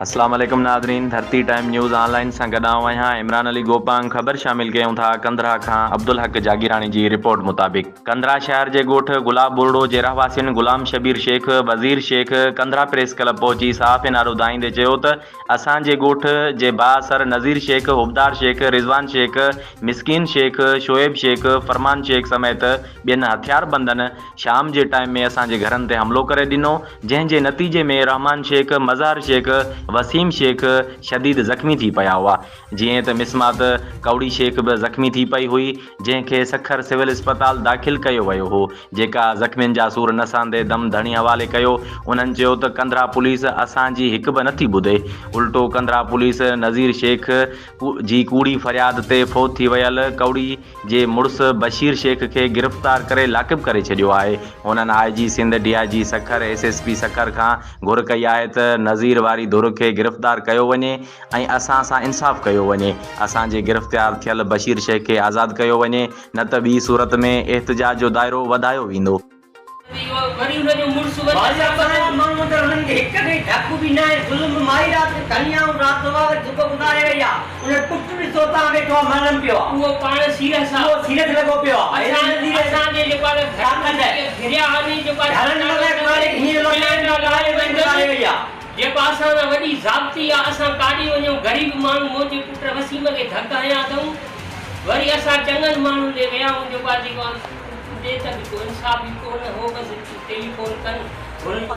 اسلام عليڪم ناظرين ڌرتي ٽائيم نيوز آن لائين سان گڏ آئون آهيان عمران علي گوپانگ خبر شامل ڪيون ٿا ڪنڌرا کان عبدالحق جاگيراڻي جي رپورٽ مطابق ڪنڌرا شهر جي ڳوٺ گلاب ٻرڙو جي رهواسين غلام شبير شيخ وزير شيخ ڪنڌرا پريس ڪلب پهچي صحافين آڏو دانهيندي چيو ته اسان جي ڳوٺ جي بااثر نذير شيخ حبدار شيخ رضوان شيخ مسڪين شيخ شعيب شيخ فرمان شيخ سميت ٻين هٿياربندن شام جي ٽائيم ۾ اسان جي گهرن تي حملو ڪري ڏنو جنهن جي نتيجي ۾ رحمان شيخ، مظهر شيخ، وسيم شيخ شديد زخمي ٿي پيا هئا. جيئن ته مسمات ڪوڙي شيخ به زخمي ٿي پئي هئي، جنهن کي سکر سول اسپتال داخل ڪيو ويو هو، جيڪا زخمين جا سور نه سهندي دم ڌڻي حوالي ڪيو. انهن چيو ته ڪنڌرا پوليس اسان جي هڪ به نٿي ٻڌي، الٽو ڪنڌرا پوليس نذير شيخ جي ڪوڙي فرياد تي فوت ٿي ويل ڪوڙي جي مڙس بشير شيخ کي گرفتار ڪري لاڪپ ڪري ڇڏيو آهي. هنن I G Sindh, D I G Sukkur, S S P Sukkur کان گهر ڪئي آهي ته نذير واري ڌر کي گرفتار ڪيو وڃي ۽ اسان سان انصاف ڪيو وڃي، اسان جي گرفتيار ٿيل بشير شيخ کي آزاد ڪيو وڃي نه ته ٻي صورت ۾ احتجاج جو دائرو وڌايو ويندو. ماريا پرايا ماڻهو اندر انهن کي هڪ کي ڍڪ به ناهي ظلم مائي رات کڻي آئون رات سوا وڳي صبح گذاري وئي آ ان پٽ ڏسو تان ويٺو آ مرڻ پيو آ اهو پاڻ سيرس آ اهو سيرس لڳو پيو آ اسان اسان جي جيڪو آ طاقت گهرن مگر ڪاري هيئن لوٽائين جو ڪاري وئي گذاري وئي آ. جيڪو اسان سان وڏي ضابطي آ اسان ڪاڏي وڃون غريب ماڻهو منهنجي پٽ وسيم کي ڌڪ هنيا اٿئون وري اسان چڱن ماڻهن ڏي ويا آهيون جيڪو آ جيڪو ڏي ته به ڪو انصاف ئي ڪو نه هو بس ٽيليفون ڪن هن.